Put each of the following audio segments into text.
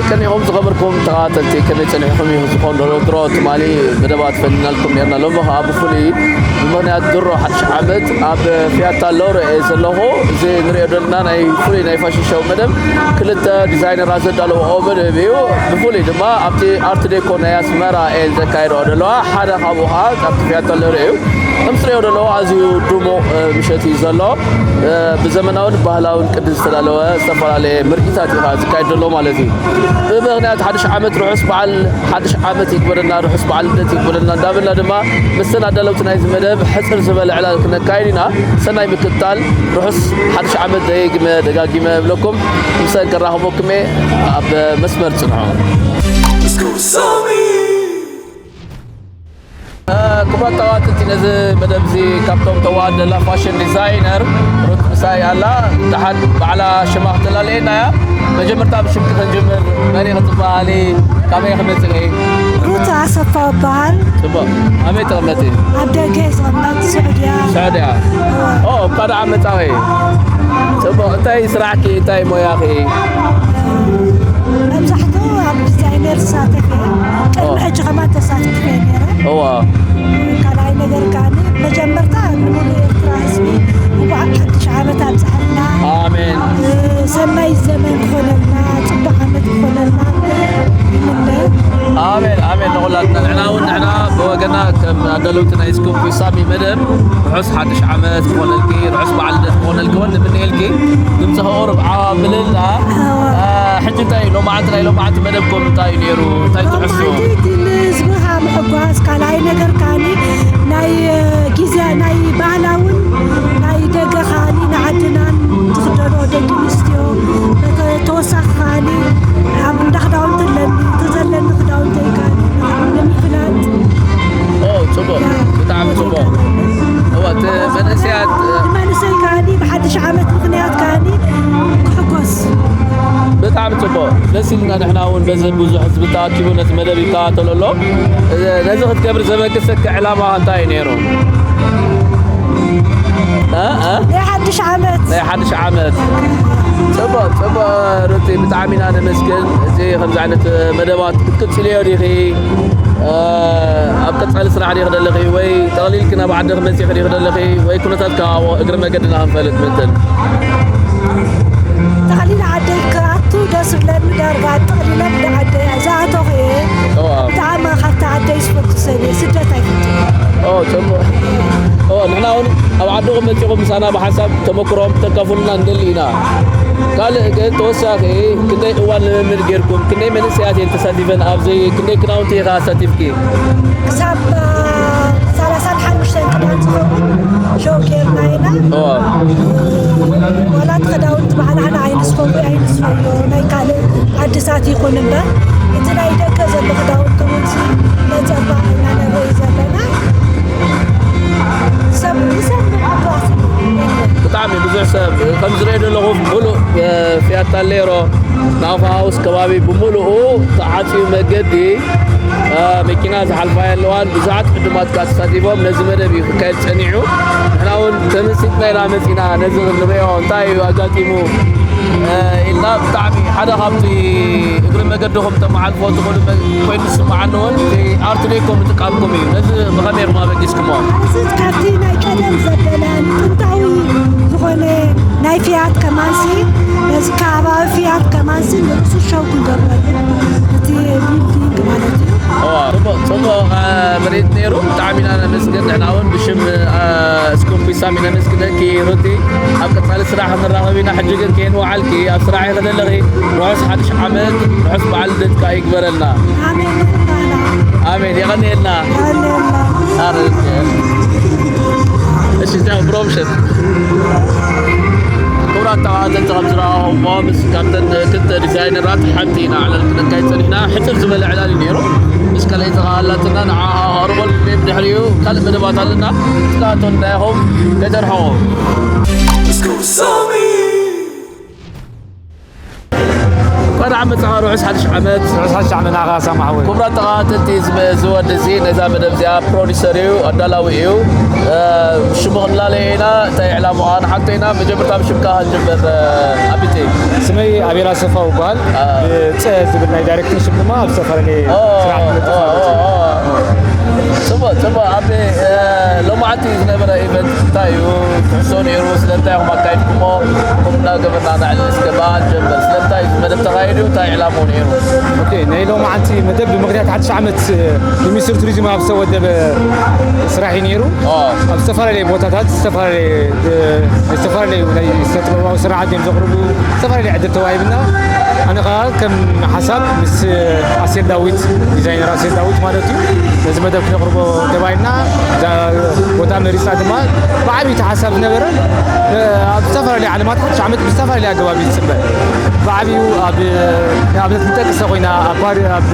ከመይ ኢኹም ዝኸበርኩም ተኸታተልቲ፣ ከመይ ጸኒሕኩም እዩ ዝኾን ዶ ድሮ ትማሊ መደባት ፈኒናልኩም ነርና። ሎሚ ኸኣ ብፍሉይ ብምኽንያት ድሮ ሓድሽ ዓመት ኣብ ፊያታ ሎሮ እየ ዘለኹ። እዚ ንሪኦ ዘለና ናይ ፍሉይ ናይ ፋሽን ሾው መደብ ክልተ ዲዛይነራት ዘዳለውኦ መደብ እዩ። ብፍሉይ ድማ ኣብቲ ኣርት ዴኮ ናይ ኣስመራ እየን ዘካይድኦ ዘለዋ። ሓደ ካብኡ ኸኣ ኣብቲ ፊያታ ሎሮ እዩ። ከም ትሪኦ ዘለኹ ኣዝዩ ድሙቕ ምሸት እዩ ዘሎ። ብዘመናውን ባህላውን ቅዲ ዝተዳለወ ዝተፈላለየ ምርኢታት እዩ ኸኣ ዝካየድ ዘሎ ማለት እዩ። ብምኽንያት ሓድሽ ዓመት ርሑስ በዓል ሓድሽ ዓመት ይግበረልና፣ ርሑስ በዓል ልደት ይግበረልና እንዳበልና ድማ ምስተን ኣዳለውቲ ናይዚ መደብ ሕጽር ዝበለ ዕላል ክነካይድ ኢና። ሰናይ ምክትታል፣ ርሑስ ሓድሽ ዓመት ደጊመ ደጋጊመ እብለኩም። ምሰን ከራኽበኩም እየ። ኣብ መስመር ጽንሑ። ክቡራት ተዋትቲ፣ ነዚ መደብ እዚ ካብቶም ተዋደላ ፋሽን ዲዛይነር ሩት ምሳይ ኣላ። ደሓን ባዕላ ሽማ ክተላለየና እያ። መጀመርታ ብሽምኪ ክንጅምር፣ መን ኢኺ ትበሃሊ? ካበይ ኢኺ መፂኺ? ሩት ኣሰፋ እበሃል። ፅቡቕ። ኣበይ ትቕመጢ? ኣብ ደገ እየ ዝቕመጥ፣ ስዑድያ። ስዑድያ። እወ። ኦ፣ እኳ ደኣ መጻኺ። ጽቡቕ። እንታይ ስራሕኪ? እንታይ ሞያኺ? መብዛሕትኡ ኣብ ዲዛይነር ዝሳተፍ እየ። ቅድሚ ኦ። ሕጂ ከማን ተሳቲፈ እየ ነይረ። እዋ። ካልኣይ ነገር ከኣ መጀመርታ ንሙሉእ ኤርትራ ህዝቢ እንኳዕ ሓድሽ ዓመት ኣብጽሓልና። ኣሜን። ሰናይ ዘመን ክኾነልና፣ ጽቡቕ ዓመት ክኾነልና ይምነ። ኣሜን፣ ኣሜን። ንኹላትና ንሕና እውን ንሕና ብወገና ከም ኣዳለውቲ ናይ ስኩፕ ሳሚ መደብ ርሑስ ሓድሽ ዓመት ክኾነልኪ፣ ርሑስ በዓል ልደት ክኾነልኪ እውን ንምንኤልኪ። ድምፂ ቁሩብ ዓዋ ብልልና። ኣዋ። አ፣ ሕጂ እንታይ እዩ ሎማዓንቲ፣ ናይ ሎማዓንቲ መደብኩም እንታይ እዩ ነይሩ? እንታይ ትሕሱ? ሎማዓንቲ እቲ ንህዝብኻ ምሕጓስ፣ ካልኣይ ነገር ከኣኒ ናይ፣ እ፣ ግዜ ናይ ባህላውን ናይ ደገ ከኣኒ ንዓድናን ዝኽደንኦ ደቂ ኣንስትዮ፣ ተወሳኺ ከኣኒ ኣብ እንዳ ክዳውንቲ ኣለኒ፣ እቲ ዘለኒ ክዳውንቲ ከኣኒ ንምፍላጥ። ኦ፣ ጽቡቅ። ያ። ብጣዕሚ ጽቡቅ። እወ፣ እቲ መንእሰያት፣ እ፣ መንእሰይ ከኣኒ ብሓድሽ ዓመት ምኽንያት ከኣኒ ክሕጎስ። ብጣዕሚ ጽቡቅ። ደስ ኢልና ንሕና እውን በዚ ብዙሕ ህዝቢ ተኣኪቡ ነቲ መደብ ይከታተሎ ኣሎ። እ፣ ነዚ ክትገብሪ ዘበገሰኪ ዕላማ እንታይ እዩ ነይሩ? እ፣ እ? ናይ ሓድሽ ዓመት። ናይ ሓድሽ ዓመት። ጽቡቅ፣ ጽቡቅ ሩቲ፣ ብጣዕሚ ኢና ነመስግን። እዚ ከምዚ ዓይነት መደባት ክትቅጽልዮ ዲኺ? እ፣ ኣብ ቀጻሊ ስራሕ ዲኺ ዘለኺ ወይ ጠቕሊልኪ ናብ ዓድኺ መጺኺ ዲኺ ዘለኺ ወይ ኩነታትኪ ኣብኡ እግሪ መገድና ክንፈልጥ ምእንትን። ጠቕሊለ ዓደይ ክኣቱ ደስ ዝብለኒ ዳርጋ ጠቕሊለ ንዓደይ ዝኣተኹ እየ። እዋ። ብጣዕሚ ካብቲ ዓደይ ዝፈቱ ሰብ እየ። ስደት ኣይፈቱን። ኦ፣ ጽቡቕ። ኦ፣ ንሕና እውን ኣብ ዓድኹም መጺኹም ምሳና ብሓሳብ ተመክሮም ክተካፍሉና ንደሊ ኢና። ካልእ ግን ተወሳኺ ክንደይ እዋን ልምምድ ጌርኩም? ክንደይ መንእሰያት እየን ተሳቲፈን ኣብዚ? ክንደይ ክዳውንቲ ኢኻ ኣሳቲፍኪ? ክሳብ፣ አ፣ ሰላሳን ሓሙሽተን ክዳን ዝኸውን ሾው ጌርና ኢና። እዋ። ዋላ እቲ ክዳውንቲ ባዕልና ኣይንስፈዮ ኣይንስፈዮ ናይ ካልእ ዓድታት ይኹን እምበር፣ እቲ ናይ ደገ ዘሎ ክዳውንቲ እውን ነጸባቕ ኢና ንርኢ ዘለና። ሰብ ንሰብ ምሕጓስ እዩ። ብጣዕሚ ብዙሕ ሰብ ከም ዝሪኦ ዘለኹ፣ ምሉእ፣ እ፣ ፊያታ ሌሮ፣ ናፋ ሃውስ ከባቢ ብምሉኡ ተዓጽዩ መገዲ፣ እ፣ መኪና ዝሓልፋ የለዋን። ብዙሓት ዕዱማት ከኣ ተሳቲፎም ነዚ መደብ እዩ ክካየድ ጸኒሑ። ንሕና እውን ተመሲጥና ኢና መጺና ነዚ ክንርእዮ፣ እንታይ እዩ ኣጋጢሙ፣ እ፣ ኢልና። ብጣዕሚ ሓደ ካብቲ እግሪ መገድኹም ተመሓልፎ ትኽእሉ መ-፣ ኮይኑ ዝስምዓኒ እውን እቲ ኣርት ዴኮ ምጥቃምኩም እዩ። ነዚ ብኸመይ ኢኹም ኣበጊስኩሞ? እዚ ካብቲ ናይ ቀደም ዘበለ ጥንታዊ ዝኾነ ናይ ፊያት ከማንሲ፣ ነዚ ከባቢ ፊያት ከማንሲ ንርእሱ ሸው ክንገብረሉ፣ እቲ ቢልዲንግ ማለት እዩ። እዋ፣ ጽቡቕ፣ ጽቡቕ፣ እ፣ ምርኢት ነይሩ። ብጣዕሚ ኢና ነመስግን። ንሕና እውን ብሽም፣ እ፣ ስኩምፒ ሳሚ ነመስግነኪ ሩቲ። ኣብ ቀጻሊ ስራሕ ክንራኸብ ኢና። ሕጂ ግን ከየንወዓልኪ ኣብ ስራሕ ኢኺ ዘለኺ። ርሑስ ሓድሽ ዓመት፣ ርሑስ በዓል ልደት ከኣ ይግበረልና። ኣሜን። ኣሜን። የቐንየልና። የቐንየልና። ኣረ፣ እሺ፣ እዚኣ ፕሮሞሽን። ክቡራት ተኸታተልቲ፣ ከም ዝረኣኹምዎ ምስ ካብተን ክልተ ዲዛይነራት ሓንቲ ኢና ዕላል ክነካይድ ጸኒሕና። ሕጽር ዝበለ ዕላል እዩ ነይሩ። ምስ ካልኣይቲ ከኣ ኣላትና፣ ንዓኣ ኣቕርበልኩም እየ። ብድሕሪኡ ካልእ መደባት ኣለና። ተኸታተሉና ኢኹም፣ ከይተርሕቑ። እንኳን ዓመት ጸኻ ርሑስ ሓድሽ ዓመት። ርሑስ ሓድሽ ዓመት ናኻ ሳማ ሓወይ። ክቡራት ተኸታተልቲ፣ እዚ መ-፣ እዚ ወዲ እዚ ነዛ መደብ እዚኣ ፕሮዲሰር እዩ፣ ኣዳላዊ እዩ። እ፣ ሽሙ ክንላለዮ ኢና፣ እንታይ ዕላምኡ ንሓቶ ኢና። መጀመርታ ብሽምካ ክንጅምር፣ እ፣ ኣቢተይ። ስመይ ኣቤል ኣሰፋው ይበሃል። አ። ብጸ ዝብል ናይ ዳይሬክቲንግ ሽም ድማ ኣብ ዝተፈላለየ ኦ፣ ስራሕቲ ኦ፣ ነጥፍ ማለት እዩ። ኦ፣ ኦ። ጽቡቕ፣ ጽቡቕ። ኣብ፣ እ፣ ሎማዓንቲ ዝነበረ ኢቨንት እንታይ እዩ? ትሕዝቶ ነይሩ? ስለምንታይ ኢኹም ኣካይድኩሞ? ኩም እናገበርና ንዕልል እስከ በዓል ጀምበር። ስለምንታይ እዚ መደብ ተኻይዱ? እንታይ ዕላምኡ ነይሩ? ኦኬ፣ ናይ ሎማዓንቲ መደብ ብምኽንያት ሓድሽ ዓመት፣ እ፣ ሚኒስትሪ ቱሪዝም ኣብ ዝተወደበ ስራሕ እዩ ነይሩ። ኦ። ኣብ ዝተፈላለየ ቦታታት፣ ዝተፈላለየ፣ እ፣ ዝተፈላለዩ ናይ ስነ ጥበባዊ ስራሓት እዮም ዘቕርቡ። ዝተፈላለየ ዕድል ተዋሂብና። ኣነ ኸዓ ከም ሓሳብ ምስ ኣሴር ዳዊት፣ ዲዛይነር ኣሴር ዳዊት ማለት እዩ፣ ነዚ መደብ ክነቕርቦ ተባሂልና። እዛ ቦታ መሪፅና ድማ ብዓብዩ እቲ ሓሳብ ዝነበረ፣ እ፣ ኣብ ዝተፈላለዩ ዓለማት ሓድሽ ዓመት ብዝተፈላለየ ኣገባብ እዩ ዝፅበ። ብዓብዩ ኣብ፣ ንኣብነት ክንጠቅስ ተኾይና፣ ኣብ ፓሪ-፣ ኣብ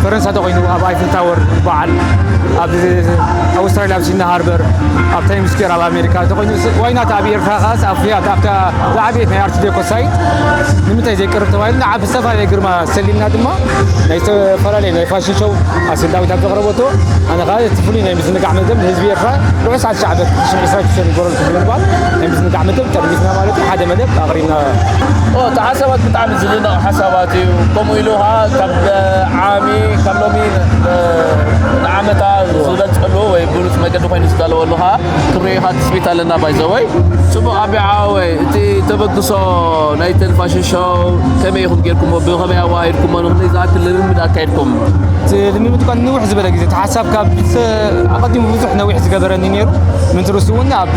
ፈረንሳ ተኾይኑ ኣብ ኣይፍል ታወር በዓል፣ ኣብ ኣውስትራልያ ኣብ ሲድኒ ሃርበር፣ ኣብ ታይም ስኩዌር ኣብ ኣሜሪካ ተኾይኑ፣ ዋይናት ኣብ ኤርትራ ኸዓስ ኣብ ፍያት ኣብታ ዝዓበየት ናይ ኣርት ዴኮ ሳይት ንምንታይ ዘይቀርብ ተባሂሉ ንዓ ብዝተፈላለየ ግርማ ሰሊምና ድማ ናይ ዝተፈላለዩ ናይ ፋሽን ሾው ኣስል ዳዊት ኣብ ዘቕረበቶ፣ ኣነ ኸዓ እቲ ፍሉይ ናይ ምዝንጋዕ መደብ ንህዝቢ ኤርትራ ርሑስ ሓድሽ ዓመት ክልተ ሽሕን ዕስራን ሽዱሽተን ይግበረልኩም ብምባል ናይ ምዝንጋዕ መደብ ጠርኒፍና ማለት እዩ። ሓደ መደብ ኣቕሪብና። ኦ፣ እቲ ሓሳባት ብጣዕሚ ዝድነቕ ሓሳባት እዩ። ከምኡ ኢሉ ኸዓ ካብ ዓሚ፣ ካብ ሎሚ፣ እ፣ ንዓመታ ዝበልጸሉ ወይ ብሉጽ መገዲ ኮይኑ ዝዳለወሉ ኸዓ ክርእኻ ትጽቢት ኣለና። ባይዘወይ ጽቡቕ ኣቢ ዓወይ፣ እቲ ተበግሶ ናይተን ፋሽን ሾው ከመይ ኢኹም ጌርኩሞ? ብኸመይ ኣዋሂድኩሞ? ንኽንደይ ዝኣክል ልምምድ ኣካይድኩም? እቲ ልምምድ እኳ ንንውሕ ዝበለ ግዜ፣ እቲ ሓሳብ ካብ ሰ-፣ ኣቐዲሙ ብዙሕ ነዊሕ ዝገበረኒ ነይሩ። ምንትርሱ እውን ኣብ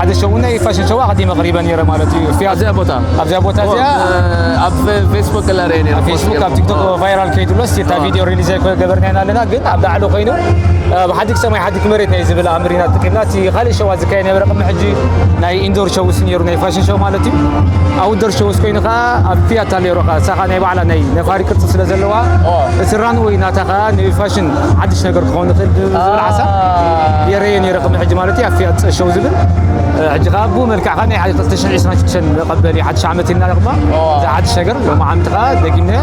ሓደ ሾው እውን ናይ ፋሽን ሾው ኣቐዲመ ኣቕሪበ ነይረ ማለት እዩ። ኣብዚኣ ቦታ? ኣብዚኣ ቦታ ኦ፣ እዚኣ እ፣ ኣብ ፌ-፣ ፌስቡክ ገለ ርእየ ነይረ፣ ኣብ ፖስት ፌስቡክ፣ ገይሩ። ኣብ ቲክቶክ ኦ። ቫይራል ከይድሎ እስቲ እታ ኦ። ቪድዮ ሪሊዝ ኣይኮ-፣ ገበርናያ ኣለና፣ ግን ኣብ ላዕሊ ኮይኑ፣ እ፣ ብሓዲግ ሰማይ ሓዲግ መሬት ናይ ዝብል ኣምር ኢና ተጠቂምና። እቲ ካልእ ሸዋ ዝካየድ ነበረ ቅድሚ ሕጂ ናይ ኢንዶር ሸውስ ነይሩ፣ ናይ ፋሽን ሸው ማለት እዩ። ኣውትዶር ሸውስ ኮይኑ ከዓ ኣብ ፒያታ ሌሮ ከዓ፣ እሳ ከዓ ናይ ባዕላ ናይ ነፋሪ ቅርጺ ስለ ዘለዋ፣ ኦ። እቲ ራንወይ ናታ ከዓ ንፋሽን ሓድሽ ነገር ክኸውን ይኽእል ብዝብል አ። ሓሳብ የረየ ነይረ ቅድሚ ሕጂ ማለት እዩ፣ ኣብ ፒያታ ሸው ዝብል። እ፣ ሕጂ ከዓ ብኡ መልክዕ ከዓ ናይ ክልተ ሽሕን ዕስራን ሽዱሽተን መቐበሊ ሓድሽ ዓመት ኢልና ድማ፣ ኦ። እዚ ሓድሽ ነገር ሎም ዓመት ከዓ ደጊምና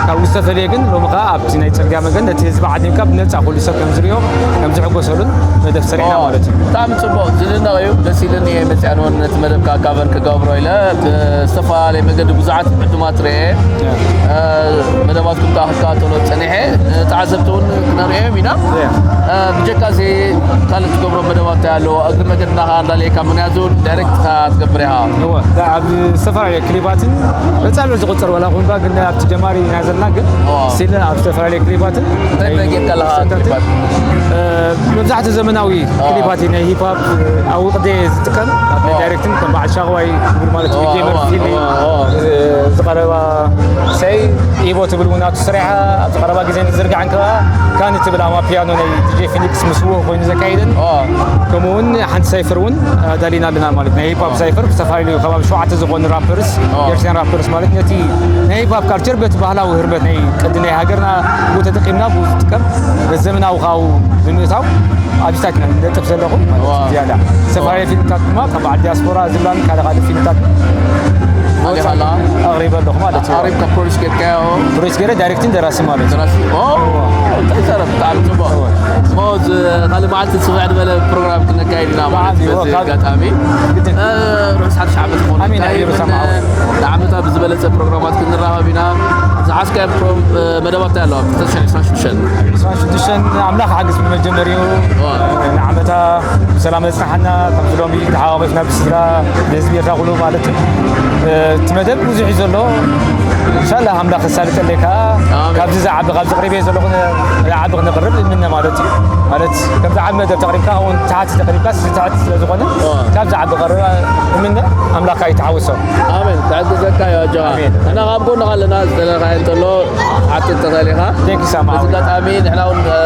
ካብ ዝተፈለየ ግን ሎሚ ከዓ ኣብቲ ናይ ጽርግያ መገዲ ነቲ ህዝቢ ዓዲምካ ብነጻ ኩሉ ሰብ ከም ዝርእዮ፣ ከም ዝሕጎሰሉን መደብ ሰሪዕና ኦ፣ ማለት እዩ። ብጣዕሚ ጽቡቕ፣ ዝድነቕ እዩ። ደስ ኢሉኒ እየ መጽኣ ንወን ነቲ መደብ ከዓ ካቨር ክገብሮ ኢለ ብዝተፈላለየ መገዲ ብዙሓት ዕዱማት ርእየ። ያ። እ፣ መደባትኩም ከዓ ክከታተሎ ጸኒሐ። ንተዓዘብቲ እውን ክነርእዮም ኢና። ያ። እ፣ ብጀካ እዚ ካልእ ትገብሮ መደባት እንታይ ኣሎ? እግሪ መገድና ከዓ እንዳለየካ፣ ምኽንያቱ ዳይሬክት ከዓ ትገብር ኢኻ። እወ፣ ኣብ ዝተፈላለየ ክሊባትን መጻብዕ ዝቑጸር ዋላ ኹንካ ግን ኣብቲ ጀማሪ ኢና ዘለና፣ ግን ኦ። ስቲል ኣብ ዝተፈላለየ ክሊባትን እንታይ ናይ እንታይ ጌርካ ኣለኻ ሰንታትን፣ ክሊባት? እ፣ መብዛሕትኡ ዘመናዊ ኦ። ክሊባት እዩ፣ ናይ ሂፕ ሆፕ፣ እ፣ ኣብ ቅዴ ዝጥቀም፣ ኣብ ናይ ኦ። ዳይሬክትን ከም በዓል ሻቕዋይ ዝብል ማለት እዩ፣ ኦ፣ ጌመር ኦ፣ ፊልም፣ ኦ፣ ኦ። እ፣ ዝቐረባ ሰይ ኢቦ ትብል እውን ኣብቲ ስሪሓ፣ ኣብ ዝቐረባ ግዜ ንዝርጋዕ እንከላ ካኒ ትብል ኣማ ፒያኖ ናይ ዲጄ ፊኒክስ ምስ ውህ ኮይኑ ዘካይደን፣ ኦ። ከምኡ እውን ሓንቲ ሳይፈር እውን ኣዳሊና ኣለና ማለት ናይ ሂፕ ሆፕ ኦ። ሳይፈር ብዝተፈላለዩ ከባቢ ሸውዓተ ዝኾኑ ራፐርስ፣ ኦ። ኤርትራን ራፐርስ ማለት ነቲ ናይ ሂፕ ሆፕ ካልቸር በቲ ባህላዊ ህርመት ናይ ቅዲ ናይ ሃገርና ብኡ ተጠቂምና ብኡ ዝጥቀም በቲ ዘመናዊ ካብኡ ብምእታው ኣብዚታት ኢና ንነጥፍ ዘለኹም ማለት እዩ። ኦ። ዝያዳ ዝተፈላለዩ ኦ። ፊልምታት ድማ ካብ በዓል ዲያስፖራ ዝብላን ካልእ ካልእ ፊልምታት ኣሊኻ ኣለኻ? ኣቕሪበ ኣለኹ ማለት እዩ። ኣቕሪብካ ፕሮዲስ ጌርካዮ? ፕሮዲስ ገይረ ዳይሬክትን ደራሲ ማለት እዩ። ደራሲ? ኦ፣ እንታይ ይዛረብ? ብጣዕሚ ጽቡቕ። እወ። እሞ፣ ዝ-፣ ካልእ መዓልቲ ስፍሕ ዝበለ ፕሮግራም ክነካይድ ኢና ማለት እዩ። ብዓቢ፣ በዚ እወ፣ ካብ ኣጋጣሚ፣ ግድን። እ፣ ርሑስ ሓድሽ ዓመት ክኸውን ኣሜን፣ ይካየድ። ኣሜን፣ ርሑስ ዓመት። ንዓመታ ብዝበለጸ ፕሮግራማት ክንራኸብ ኢና። ዝሓዝካዮ ፕሮ-፣ እ፣ መደባት እንታይ ኣለዋ? ክልተ ሽሕን ዕስራን ሽዱሽተን። ዕስራን ሽዱሽተን ኣምላኽ ሓግዝ ብመጀመሪኡ እወ። ንዓመታ ብሰላም የጽንሓና። ከምዚ ሎሚ ተሓቋቒፍና ብስድራ፣ ብህዝቢ ኤርትራ ኩሉ ማለት እዩ። እ፣ እቲ መደብ ብዙሕ እዩ ዘሎ። ኢንሻላህ ኣምላኽ ከሳልጠለይ ከኣ ኣሜን። ካብዚ ዝዓቢ፣ ካብዚ ቅሪበ ዘለኹ ዝዓቢ ክነቕርብ እምነ ማለት እዩ። ማለት ከምዚ ዓቢ መደብ ተቕሪብካ፣ እውን ትሓቲ ተቕሪብካ፣ ትሕቲ ስለ ዝኾነ፣ ኦ። ካብ ዝዓቢ ቀረባ እምነ ኣምላኽ ከኣ ይተሓወሶ። ኣሜን። ክሕግዘካ እዩ ኣጆኻ። ኣሜን። እና ካብ ጎንኻ ኣለና፣ ዝደለኻዮ እንተሎ ክትሓትት ትኽእል ኢኻ። Thank you so much። በዚ ኣጋጣሚ ንሕና እውን፣ እ፣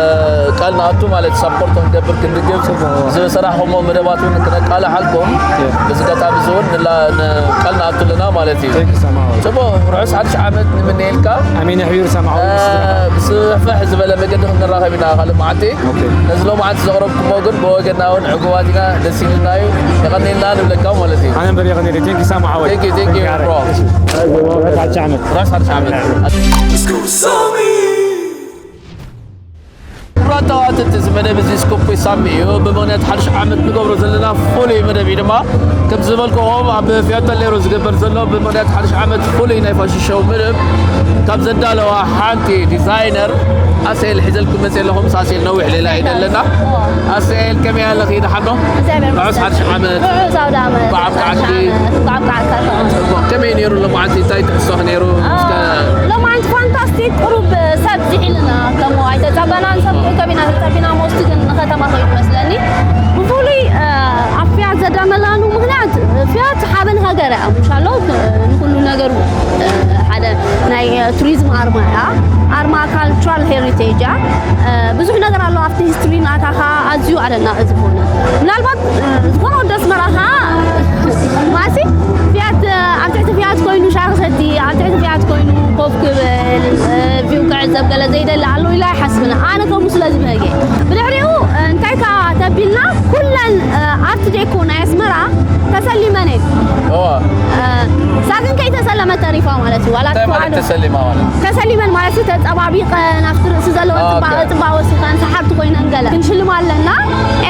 ቃል ንኣቱ ማለት ሳፖርት ክንገብር ክንድግፍ፣ ጽቡቕ። ዝሰራሕኹሞ መደባት እውን ክነቃልሓልኩም። Yeah። በዚ ኣጋጣሚ እዚ እውን ንላ-፣ ን-፣ ቃል ንኣቱ ኣለና ማለት እዩ። Thank you so much። ጽቡቕ፣ ርሑስ ሓድሽ ዓመት ንምነየልካ። ኣሜን። የሕቢሩ ሰማዕ። እ፣ ብስራሕ ፍሕ ዝበለ መገዲ ክንራኸብ ኢና ካልእ መዓልቲ። ነዚ ሎማዓንቲ ዘቕረብኩሞ ግን ብወገንና እውን ዕጉባት ኢና፣ ደስ ኢልና እዩ። የቐኒልና ንብለካ ማለት እዩ። ኣነ እምበር የቐኒለይ። Thank you ሳማ ሓወይ። Thank you, thank you, bro። ራስ ሓድሽ ዓመት። ራስ ሓድሽ ዓመት። ክቡራት ተዋትቲ፣ እዚ መደብ እዚ ስኩፕ ሳሚ እዩ። ብምኽንያት ሓድሽ ዓመት ንገብሮ ዘለና ፍሉይ መደብ እዩ ድማ። ከም ዝበልክዎም ኣብ ፊያታ ሌሮ ዝግበር ዘሎ ብምኽንያት ሓድሽ ዓመት ፍሉይ ናይ ፋሽን ሾው መደብ ካብ ዘዳለዋ ሓንቲ ዲዛይነር ኣስኤል ሒዘልኩም መፅእ ኣለኹም። ኣስኤል ነዊሕ ሌላ እዩ ዘለና። ኣስኤል ከመይ ኣለኺ? ደሓን ዶ? እግዚኣብሔር ይመስገን። ርሑስ ሓድሽ ዓመት። ርሑስ ኣውደ ዓመት። እንኳዕ ኣብቅዓኪ። እንኳዕ ኣብቅዓካ። ጽቡቕ። ከመይ ነይሩ ሎማዓንቲ? እንታይ ትሕዝቶኺ ነይሩ? እስከ ሎማዓንቲ ፋንታስቲክ፣ ቁሩብ ሰብ ዝሒልና፣ ከም ኣይተጸበናን ሰብ ከቢና ተጸቢና፣ ሞስት ግን ንከተማ ከይዱ መስለኒ። ብፍሉይ ኣብ ፊያት ዘዳመላሉ ምኽንያት፣ ፊያት ሓበን ሃገር እያ። ምሻሎ ንኩሉ ነገሩ ሓደ ናይ ቱሪዝም ኣርማ እያ። ኣርማ ካልቸራል ሄሪቴጅ እያ። ብዙሕ ነገር ኣሎ ኣብቲ ሂስትሪ ናታኻ ኣዝዩ ኣለና እዚ ዝኾነ። ምናልባት ዝኾነ ወዲ ኣስመራ ኸዓ ማሲ ፊያት፣ ኣብ ትሕቲ ፊያት ኮይኑ ሻሂ ክሰቲ፣ ኣብ ትሕቲ ፊያት ኮይኑ ኮፍ ክብል፣ ቪው ክዕዘብ ገለ ዘይደሊ ኣሎ ኢላ ኣይሓስብን። ኣነ ከምኡ ስለ ዝበህገ። ብድሕሪኡ እንታይ ከኣ ተቢልና ኩለን ኣርት ዴኮ ናይ ኣስመራ ተሰሊመን እየን። እዋ። እሳ ግን ከይተሰለመት ተሪፋ ማለት እዩ። ዋላ እንታይ ማለት ትፈዓሉ ተሰሊማ ማለት? ተሰሊመን ማለት እዩ፣ ተጸባቢቐን ኣብቲ ርእሲ ዘለወን ኦኬ። ጽባቐ፣ ጽባቐ ወሲኸን ሰሓብቲ ኮይነን ገለ ክንሽልማ ኣለና።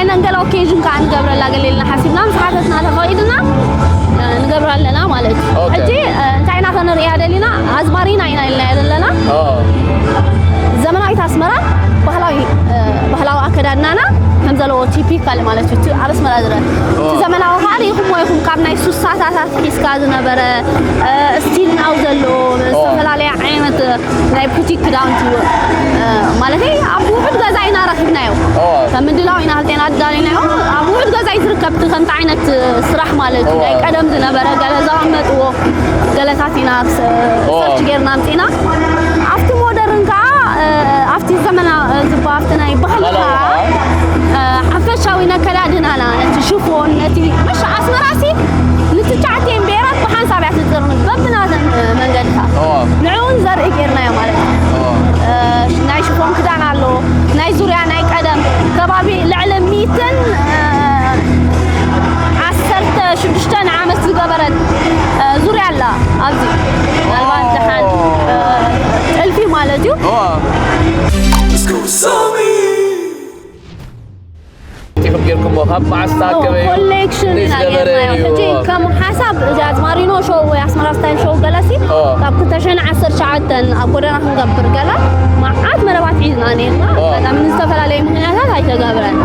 ኤነን ገለ ኦኬዥን ከኣ ንገብረላ ገለ ኢልና ሓሲብና፣ ምስ ሓተትና ተፈቒድና፣ እ፣ ንገብራ ኣለና ማለት እዩ። ኦኬ። ሕጂ፣ እ፣ እንታይ ኢና ከነርእያ ደሊና? ኣዝማሪና ኢና ኢልና ዘለና። ኦ። ዘመናዊት ኣስመራ ባህላዊ፣ እ፣ ባህላዊ ኣከዳድናና ከም ዘለዎ ቲፒካል ማለት እዩ። እቲ ኣብ ኣስመራ ዝረአ። ኦ። እቲ ዘመናዊ ከኣ ርኢኹምዎ ኢኹም፣ ካብ ናይ ሱሳታት ሒዝካ ዝነበረ፣ እ፣ ስቲል ናው ዘሎ፣ ኦ። ዝተፈላለየ ዓይነት ናይ ቡቲክ ክዳውንቲ፣ እ፣ ማለተይ ኣብ ውሑድ ገዛ ኢና ረኺብናዮ። ኦ። ከም ምድላው ኢና ክልቴና ኣዳሊናዮ። ኣብ ውሑድ ገዛ እዩ ዝርከብ፣ እቲ ከምቲ ዓይነት ስራሕ ማለት እዩ። ኦ። ናይ ቀደም ዝነበረ ገለ ዘቐመጥዎ ገለታት ኢና ስ-፣ ኦ። ሰርች ጌርና ኣምጺእና። ኣብቲ ሞደርን ከኣ፣ እ፣ ኣብቲ ዘመና-፣ እ፣ ዝባ-፣ ኣብቲ ናይ ባህሊ ከኣ፣ እ፣ ሓፈሻዊ ነከዳድናና፣ ነቲ ሽፎን፣ ነቲ፣ ምሽ ኣስመራሲ ንትሽዓቲኤን ብሄራት ብሓንሳብ እያ ትጥርንፍ፣ በብናተን፣ እ፣ መንገድታት። ኦ። ንዕኡን ዘርኢ ጌርናዮ ማለት እዩ። ኦ። እ፣ ናይ ሽፎን ክዳን ኣሎ፣ ናይ ዙርያ ናይ ቀደም ከባቢ ልዕሊ ሚእትን፣ እ፣ ዓሰርተ ሽዱሽተን ዓመት ዝገበረት፣ እ፣ ዙርያ ኣላ ኣብዚ። ምናልባት ደሓን፣ እ፣ ጥልፊ ማለት እዩ። ኦ። ኢኹም ጌርኩሞ ካብ መዓስ ተኣከበ እዩ? ኮሌክሽን ኢና ዝገበረ ጌርናዮ። እዩ? ሕጂ ከም ሓሳብ እዚ ኣዝማሪኖ ሾው ወይ ኣስመራ ስታይል ሾው ገለሲ ኦ። ካብ ክልተ ሽሕን ዓሰርተ ትሽዓተን ኣብ ጎደና ክንገብር ገለ መዓት መደባት ሒዝና ነይርና። ኦ። ኣጋጣሚ ንዝተፈላለዩ ምኽንያታት ኣይተገብረን።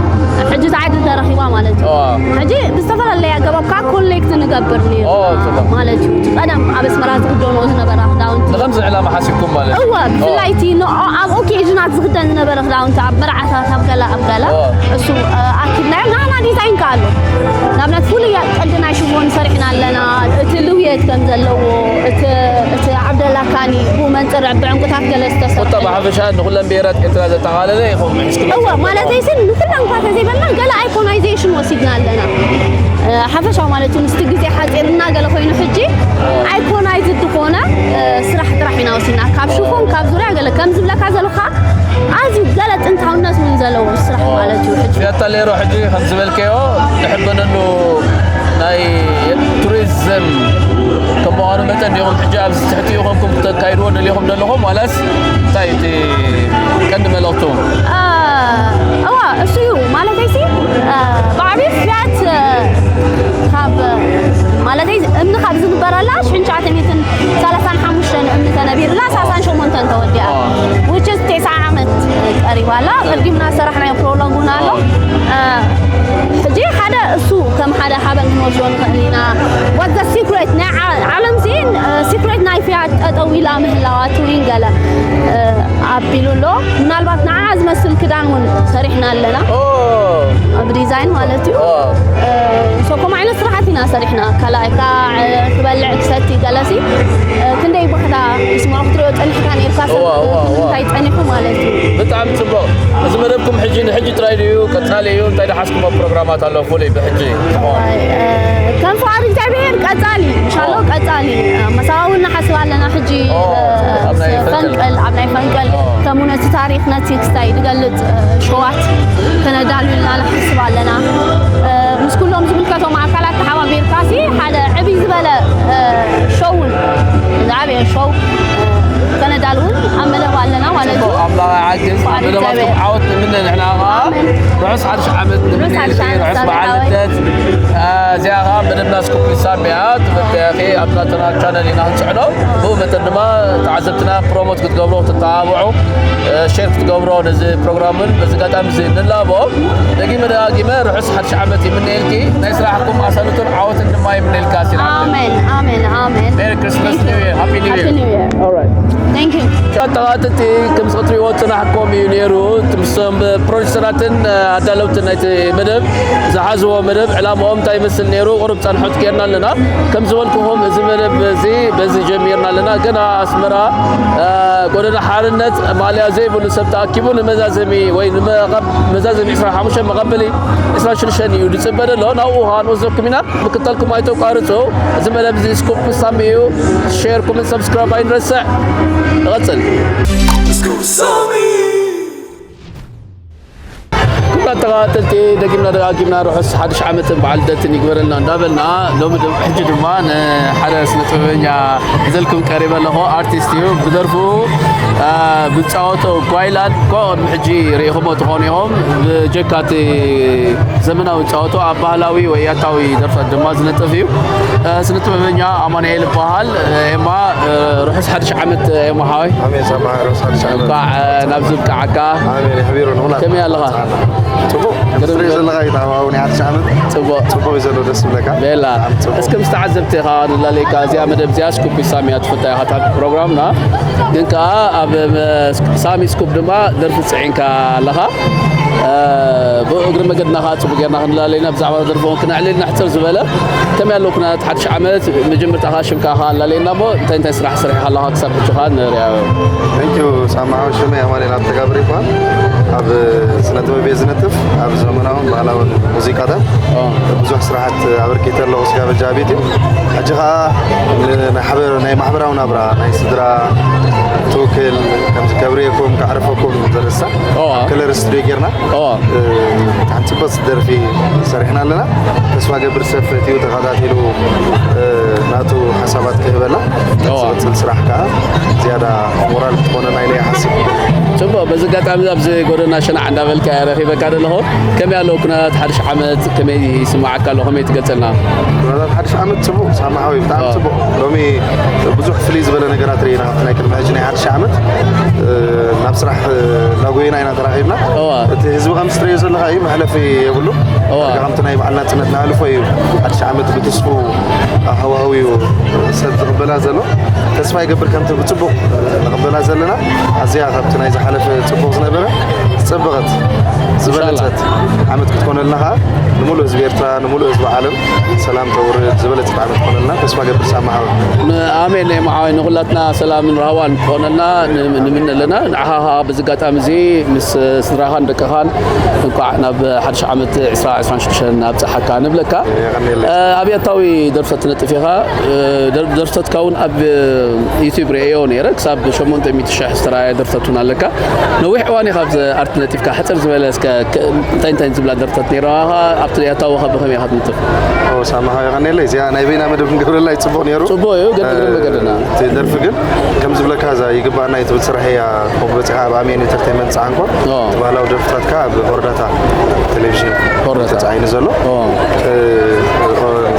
ሕጂ እቲ ዓዲ ተረኺባ ማለት እዩ። ኦ። ሕጂ ብዝተፈላለየ ኣገባብ ከዓ ኮሌክት ንገብር ነይርና ኦ፣ ጽቡቕ። ማለት እዩ። እቲ ቀደም ኣብ ኣስመራ ዝኽደኖ ዝነበራ ክዳውንቲ ንኸምዚ ዕላማ ሓሲብኩም ማለት እዩ? እወ፣ ኦ። ብፍላይ እቲ ንኦ-፣ ኣብ ኦኬዥናት ዝኽደን ዝነበረ ክዳውንቲ፣ ኣብ መርዓታት፣ ኣብ ገለ፣ ኣብ ገለ፣ ኦ። እሱ፣ እ፣ ኣኪብናዮ። ናህና ዲዛይን ከኣ ኣሎ። ንኣብነት፣ ፍሉይ ቅዲ ናይ ሽፎን ሰሪሕና ኣለና። እቲ ልውየት ከም ዘለዎ፣ እቲ፣ እቲ ዓብደላ ካኒ፣ ብኡ መንጽር ብዕንቁታት ገለ ዝተሰርሐ። ቁጠባ ሓፈሻ ንኹለን ብሄራት ኤርትራ ዘጠቓለለ ኢኹም ሒዝኩም እወ፣ ዘለኹም። ማለተይ ስን ንኹለን እኳ ተዘይበልና፣ ገለ ኣይኮናይዜሽን ወሲድና ኣለና። እ፣ ሓፈሻዊ ማለት እዩ፣ ምስቲ ግዜ ሓጺርና ገለ ኮይኑ፣ ሕጂ ኣይኮናይዝድ ዝኾነ፣ እ፣ ስራሕ ጥራሕ ኢና ወሲድና። ካብ ሽፎን፣ ካብ ዙርያ ገለ ከም ዝብለካ ዘለኻ ኣዝዩ ገለ ጥንታውነት እውን ዘለዎ ስራሕ ማለት እዩ። ሕጂ ፊያታ ሌሮ ሕጂ ከም ዝበልከዮ ንሕበነሉ ናይ ቱሪዝም ከም ምዃኑ መጠን ዲኹም ሕጂ ኣብዚ ትሕቲኡ ኮንኩም ክተካይድዎ ደሊኹም ዘለኹም ዋላስ እንታይ እቲ ቀንዲ መልእኽቱ? እ፣ እዋ፣ እሱ እዩ። ማለተይሲ፣ እ፣ ብዓብዩ ፊያት፣ እ፣ ካብ፣ ማለተይ እምኒ ካብ ዝንበረላ ሽሕን ትሽዓተ ሚእትን ሰላሳን ሓሙሽተን እምኒ ተነቢርላ፣ ሰላሳን ሸሞንተን ተወዲኣ። ኦ። Which is ተስዓ ዓመት ቀሪባ ኣላ። ቀዲምና ዝሰራሕናዮ ፕሮሎግ እውን ኣሎ። ኦ። እ፣ ሕጂ ሓደ እሱ ከም ሓደ ሓበን ክንወስዶ ንኽእል ኢና። What the secret? ናይ ዓ-፣ ዓለም ዚን፣ እ፣ ሲክሬት ናይ ፊያት ጠጠው ኢላ ምህላዋ ትዊን ገለ፣ እ፣ ኣቢሉ ኣሎ። ምናልባት ንዓ ዝመስል ክዳን እውን ሰሪሕና ኣለና። ኦ። ኣብ ዲዛይን ማለት እዩ። ኦ። እ፣ ሶ ከምኡ ዓይነት ስራሓት ኢና ሰሪሕና። ካልኣይ ከዓ፣ እ፣ ክበልዕ ክሰቲ ገለሲ፣ እ፣ ክንደይ ባህታ ይስምዖ ክትሪኦ ጸኒሕካ ነይርካ ሰብ እዋ፣ እዋ፣ እዋ። እንታይ ጸኒሑ ማለት እዩ። ብጣዕሚ ጽቡቕ። እዚ መደብኩም ሕጂ ንሕጂ ጥራይ ድዩ? ቀጻሊ እዩ? እንታይ ዝሓዝኩሞ ፕሮግራማት ኣሎ ፍሉይ ብሕጂ? ዋይ፣ እ፣ ከም ፍቓድ እግዚኣብሔር ቀጻሊ፣ ኢንሻኣላህ ቀጻሊ። መሳዋ እውን ንሓስብ ኣለና ሕጂ፣ ኣብ ናይ ፈንቅል። ፈንቅል፣ ኣብ ናይ ፈንቅል። ከምኡ ነቲ ታሪኽ፣ ነቲ ክስታይ ዝገልጽ ሸዋት ከነዳሉ ኢልና ንሓስብ ኣለና። ምስ ኩሎም ዝምልከቶም ኣካላት ተሓባቢርካሲ ሓደ ዕብይ ዝበለ ሸውን፣ ዝዓበየ ሸው ከነዳሉ እውን ኣብ መደብ ኣለና ማለት እዩ። ኣምላኽ ይሓግዝ። ኣብ መደባትኩም ዓወት ንምነ። ንሕና ኸዓ ርሑስ ሓድሽ ዓመት ንምነ። ርሑስ ሓድሽ ዓመት ርሑስ በዓል ልደት። እዚኣ ኸዓ መደብና ስኩፕ ሳሚ እያ። ትምህርቲ ያኺ ኣብ ናትና ቻነል ኢና ክንስዕሎ። ብኡ መጠን ድማ ተዓዘብትና ፕሮሞት ክትገብሮ፣ ክትተባብዑ፣ ሼር ክትገብሮ ነዚ ፕሮግራምን በዚ ኣጋጣሚ እዚ ንላቦ። ደጊመ ደጋጊመ ርሑስ ሓድሽ ዓመት ይምነየልኪ። ናይ ስራሕኩም ኣሳልጦን ዓወትን ድማ ይምነየልካ ሲና። ኣሜን፣ ኣሜን፣ ኣሜን። Merry Christmas, New Year, Happy New Year. Happy New Year. All right. Thank you. ተኸታተልቲ ከም ዝትሪእዎ ጽናሕኩም እዩ ነይሩ። ምስቶም ፕሮዲሰራትን ኣዳለውትን ናይቲ መደብ ዝሓዝዎ መደብ ዕላምኦም እንታይ ይመስል ነይሩ? ቁሩብ ጸንሖት ጌርና ኣለና። ከም ዝበልኩኹም እዚ መደብ እዚ በዚ ጀሚርና ኣለና። ገና ኣስመራ ጎደና ሓርነት ማልያ ዘይብሉ ሰብ ተኣኪቡ ንመዛዘሚ ወይ ንመዛዘሚ ዕስራን ሓሙሽተን መቐበሊ ዕስራን ሽዱሽተን እዩ ዝጽበ ዘሎ። ናብኡ ኸዓ ንወስደኩም ኢና። ምክታልኩም ኣይተቋርጹ። እዚ መደብ እዚ ስኩፕ ሳሚ እዩ። ሼር፣ ኮመንት፣ ሰብስክራይብ ኣይንረስዕ። ንቐጽል። ኩቡራት ተኸታተልቲ፣ ደጊምና ደጋጊምና ርሑስ ሓድሽ ዓመትን በዓል ልደትን ይግበረልና እንዳበልና፣ ሎሚ ድ-፣ ሕጂ ድማ ንሓደ ስነ ጥበበኛ ሒዘልኩም ቀሪበ ኣለኹ። ኣርቲስት እዩ። ብደርፉ፣ አ፣ ብዝፃወቶ ጓይላን እኮ ቅድሚ ሕጂ ርኢኹሞ ትኾኑ ኢኹም። ብጀካ እቲ ዘመናዊ ዝፃወቶ ኣብ ባህላዊ ወይ ያታዊ ደርፈት ድማ ዝነጥፍ እዩ። አ፣ ስነ ጥበበኛ ኣማኑኤል ይበሃል። ኤማ፣ ርሑስ ሓድሽ ዓመት ኤማ ሓወይ። ኣሜን፣ ሰማዕ ርሑስ ሓድሽ ዓመት። እንኳዕ፣ እ፣ ናብዚ ብቅዓካ። ኣሜን፣ የሕቢሩ ንኹላትና። ከመይ ኣለኻ? ጽቡቕ። ገለ ክትርኢ ዘለኻ እዩ፣ ታማውን ሓድሽ ዓመት። ጽቡቕ። ጽቡቕ እዩ ዘሎ፣ ደስ ይብለካ። ቤላ። ብጣዕሚ ጽቡቕ። እስከ ምስ ተዓዘብቲ ኢኻ ንላለይካ፣ እዚኣ መደብ እዚኣ ስኩፕ ሳሚ እያ ትፍታ ኢኻ፣ እታ ፕሮግራምና። ግን ከኣ ኣብ፣ እ፣ ሳሚ ስኩፕ ድማ ደርፊ ጽዒንካ ኣለኻ። እ፣ ብእግሪ መገድና ከኣ ጽቡቕ ጌርና ክንላለየና ብዛዕባ ደርፊ እውን ክነዕልል ንሕጽር ዝበለ ከመይ ኣለዉ ኩነታት ሓድሽ ዓመት? መጀመርታ ከኣ ሽምካ ከኣ ኣላለየና እሞ፣ እንታይ እንታይ ስራሕ ሰሪሕካ ኣለኻ ክሳብ ሕጂ ከኣ ንሪኣ። Thank you ሳማሓው። ሽመይ ኣማኑኤል ሃብተጋብር ይበሃል። ኣብ ስነ ጥበብ እየ ዝነጥፍ፣ ኣብ ዘመናውን ባህላውን ሙዚቃታት ኦ። ብዙሕ ስራሓት ኣበርኪተ ኣለኹ። ስጋብ ሕጂ ኣብ ዩትዩብ፣ ሕጂ ከኣ ን-፣ ናይ ሓበ-፣ ናይ ማሕበራዊ ናብራ፣ ናይ ስድራ ትውክል፣ ከምዚ ከብርየኩም፣ ከዕርፈኩም ዘርእስታ ኦ። ኣብ ከለር ስቱዲዮ ጌርና። ኦ። እ፣ ሓንቲ ጽብቕቲ ደርፊ ሰሪሕና ኣለና። ተስፋ ገብር ሰብ ፈትዩ ተኸታቲሉ፣ እ፣ ናቱ ሓሳባት ክህበና። እዋ። ዝቕጽል ስራሕ ከኣ ዝያዳ ሞራል ክትኾነና ኢለ ይሓስብ። ጽቡቕ፣ በዚ ኣጋጣሚ ኣብዚ ጎደና ሸናዕ እንዳበልካ እየ ረኺበካ ዘለኹ። ከመይ ኣለዉ ኩነታት ሓድሽ ዓመት? ከመይ ይስምዓካ ኣሎ? ከመይ ትገልጸልና? ኩነታት ሓድሽ ዓመት ጽቡቕ፣ ሳማ ሓወይ፣ ብጣዕሚ ዋ። ጽቡቕ። ሎሚ ብዙሕ ፍልይ ዝበለ ነገራት ርኢና፣ ካብቲ ናይ ቅድሚ ሕጂ ናይ ሓድሽ ዓመት፣ እ፣ ናብ ስራሕ፣ እ፣ እናጎየና ኢና ተራኺብና። እዋ። እቲ ህዝቢ ከም ዝትርእዮ ዘለኻ እዩ፣ መሕለፊ የብሉ። እዋ። ከምቲ ናይ በዓል ናጽነት ንሕልፎ እዩ። ሓድሽ ዓመት ብትስፉ ሃዋህው እዩ ሰብ ዝቕበላ ዘሎ። ተስፋ ይገብር ከምቲ ብጽቡቕ ንቕበላ ዘለና። ኣዝያ ካብቲ ናይ ዝሓለፈ ጽቡቕ ዝነበረ፣ ዝጸበቐት፣ ዝበለጸት ኢንሻላህ። ዓመት ክትኮነልና ከኣ ንምሉእ ህዝቢ ኤርትራ፣ ንምሉእ ህዝቢ ዓለም ሰላም ተውርድ፣ ዝበለጸት ዓመት ክትኮነልና ተስፋ ገብር ሳማ ሓወይ። ን-፣ ኣሜን። ኤማ ሓወይ፣ ንኹላትና ሰላምን ራህዋን ክኾነልና ን-፣ ንምን ኣለና። ንዓኻ ከኣ በዚ ኣጋጣሚ እዚ ምስ ስድራኻን ደቅኻን እንኳዕ ናብ ሓድሽ ዓመት ዕስራ ዕስራን ሽዱሽተን ኣብጽሓካ ንብለካ። የቐንየለይ። እ፣ ኣብያታዊ ደርፈት ትነጥፍ ኢኻ። እ፣ ደር-፣ ደርፈትካ እውን ኣብ ዩትዩብ ርእየዮ ነይረ። ክሳብ ሸሞንተ ሚእቲ ሽሕ ዝተራእየ ደርፈት እውን ኣለካ። ነዊሕ እዋን ኢኻ ኣብዚ ኣርት ነጢፍካ። ሕጽር ዝበለ እስከ ክ-፣ እንታይ እንታይ ዝብላ ደርፈት ነይረኻ? ኣብቲ ያታዊ ከ ብኸመይ ኢኻ ትነጥፍ? ኦ፣ ሳማ ሓወይ የቐንየለይ። እዚኣ ናይ በይና መደብ ክንገብረላ እዩ ጽቡቕ ነይሩ። ጽቡቕ እዩ፣ ገድግድን እ፣ መገድና። እቲ ደርፊ ግን ከም ዝብለካ እዛ ይግባኣና እዩ ትብል ስራሕ እያ። ከምኡ በጺሓ ኣብ ኣሜን ኢንተርቴይንመንት ጸዓንኮ። ኦ። እቲ ባህላዊ ደርፍታትካ ኣብ ሆርዳታ ቴሌቪዥን ሆርዳታ። ተጻዒኑ ዘሎ። ኦ። እ፣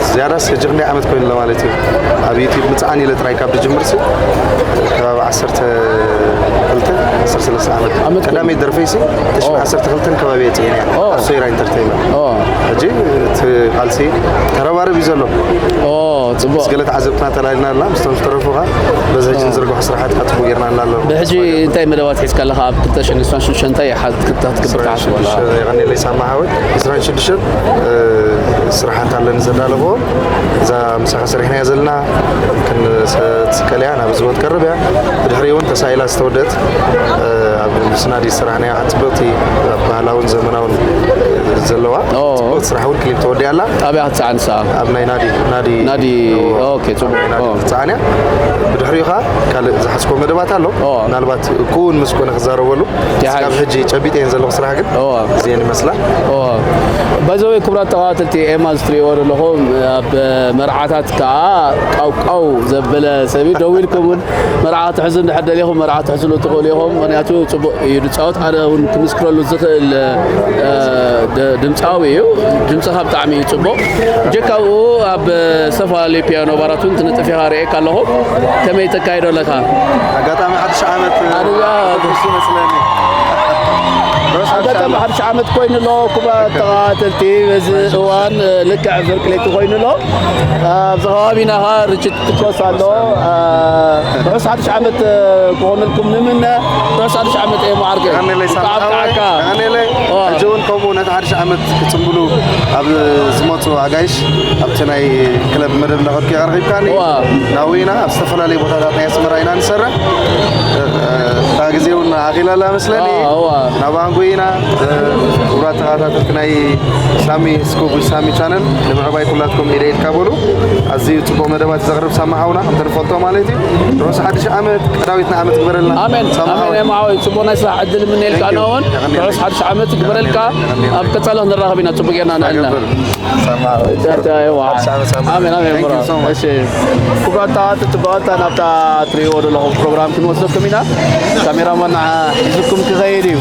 ዝያዳስ ሕጂ ክንደይ ዓመት ኮይኑ ኣሎ ማለት እዩ? ኣብ ዩትዩብ ምጽዓን ኢለ ጥራይ ካብ ዝጅምርሲ ከባቢ ዓሰርተ ክልተ፣ ዓሰርተ ሰለስተ ዓመት። ዓመት ቀዳመይቲ ደርፈይሲ ኦ። ተሽሕን ዓሰርተ ክልተን ከባቢ እየ ጽዒነ እያ። ኦ። ኣብ ሶይራ ኢንተርቴይንመንት። ኦ። ሕጂ እቲ ቃልሲ ተረባርብ እዩ ዘሎ። ኦ። ጽቡቕ። ምስ ገለ ተዓዘብትና ተላሊና ኣለና፣ ምስቶም ዝተረፉ ኸኣ በዚ ሕጂ ንዝርግሑ ስራሓት ከኣ ጽቡቕ ጌርና ኣለና ኣሎ። ብሕጂ እንታይ መደባት ሒዝካ ኣለኻ? ኣብ ክልተ ሽሕን ዕስራን ሽዱሽተን እንታይ ኢኻ ክትከ-፣ ክትገብር ትሓስብ ኣለኻ? የቐንየለይ ሳማ ሓወይ፣ ዕስራን ሽዱሽተን፣ እ፣ ስራሓት ኣለኒ ዘዳለኽዎ። እዛ ምሳኻ ሰሪሕናያ ዘለና ክንሰ-፣ ትስቀል እያ፣ ናብ ህዝቢ ትቀርብ እያ። ብድሕሪኡ እውን ተሳኢላ ዝተወደአት፣ እ፣ ኣብ ምስ ናዲ ዝሰራሕናያ ጽብቕቲ፣ ኣብ ባህላውን ዘመናውን ዘለዋ ኦ። ጽብቕቲ ስራሕ እውን ክሊፕ ተወዲኣ ኣላ። ኣበይ ክትሰዓን ንስኻ? ኣብ ናይ ናዲ፣ ናዲ ናዲ፣ ኦ፣ ኦኬ፣ ጽቡቕ። ኣብ ናይ ናዲ ኦ። ክትሰዓን እያ። ብድሕሪኡ ኸኣ ካልእ ዝሓዝኮ መደባት ኣሎ። ኦ። ምናልባት ክውን ምስ ኮነ ክዛረበሉ። ይሓይሽ። እስካብ ሕጂ ጨቢጠ እየን ዘለኹ ስራሕ ግን እዋ። እዚአን ይመስላ። እዋ። ባይ ዘ ወይ ክቡራት ተኸታተልቲ ኤማ ዝትሪእዎ ዘለኹም ኣብ መርዓታት ከኣ ቃው ቃው ዘበለ ሰብ እዩ። ደዊልኩም እውን መርዓ ትሕዙ እንድሕር ደሊኹም መርዓ ትሕዙሉ ትኽእሉ ኢኹም። ምኽንያቱ ጽቡቕ እዩ ዝጻወት። ኣነ እውን ክምስክረሉ ዝኽእል፣ እ፣ ድ-፣ ድምጻዊ እዩ። ድምጽኻ ብጣዕሚ እዩ ጽቡቕ። ብጀካ ኣብኡ ኣብ ዝተፈላለዩ ፒያኖ ባራት እውን ትነጥፍ ኢኻ ርእየካ ኣለኹ። ከመይ ተካይዶ ኣለኻ? ኣጋጣሚ ሓድሽ ዓመት፣ ኣድዋ። ኣውቶቡስ ይመስለኒ። ሮስ ሓድሽ ኣጋጣሚ ዓመት። ሓድሽ ዓመት ኮይኑ ኣሎ። ክቡራት ተኸታተልቲ፣ በዚ እዋን፣ እ፣ ልክዕ ብርቂ ለይቲ ኮይኑ ኣሎ። ኣብዚ ከባቢና ኸኣ ርችት ትኮስ ኣሎ። እ፣ ርሑስ ሓድሽ ዓመት፣ እ፣ ክኾነልኩም ንምነ። ርሑስ ሓድሽ ዓመት እየ መዓርከይ። የቐንየለይ ሳሚ ካብ ሓወይ፣ ተዓካ። የቐንየለይ። ዋ። ሕጂ እውን ከምኡ ነቲ ሓድሽ ዓመት ክጽንብሉ ኣብ ዝመጹ ኣጋይሽ ኣብቲ ናይ ክለብ መደብ እንዳኸድኩ ኣቕሪብካኒ። እዋ። ናብኡ ኢና ኣብ ዝተፈላለዩ ቦታታት ናይ ኣስመራ ኢና ንሰርሕ። እታ ግዜ እውን ኣኺላላ መስለኒ። እዋ፣ እዋ። ናብ ኣንጎ ኢና። ክቡራት ተኸታተልቲ ናይ ሳሚ ስኩብ ሳሚ ቻነል ንምዕባይ ኩላትኩም ኢደ ኢድካ በሉ። ኣዝዩ ጽቡቕ መደባት ዘቕርብ ሳሚ ሓውና ከምቲ ንፈልጦ ማለት እዩ። ርሑስ ሓድሽ ዓመት ቀዳዊትና ዓመት ግበረልና። ኣሜን፣ ሳሚ ኣሜን። ሓወይ። ኤማ ሓወይ፣ ጽቡቕ ናይ ስራሕ ዕድል እምነየልካ። Thank you። ኣነ እውን የቐንየለይ። ርሑስ ሓድሽ ዓመት ግበረልካ። የቐንየለይ። ኣብ ቀጻሊ ክንራኸብ ኢና። ጽቡቅ ጌርና ንዕልና። ይገብር። ሰማዕ። እንታይ፣ እዋ። ሓድሽ ዓመት ሰማዕ። ኣሜን፣ ኣሜን፣ Thank you ብሮ። So much። እሺ። ክቡራት ተዓዘብቲ፣ ብቐጥታ ናብታ ትርእይዎ ዘለኹም ፕሮግራም ክንወስደኩም ኢና። ካሜራማን ሒዝኩም ክኸይድ እዩ።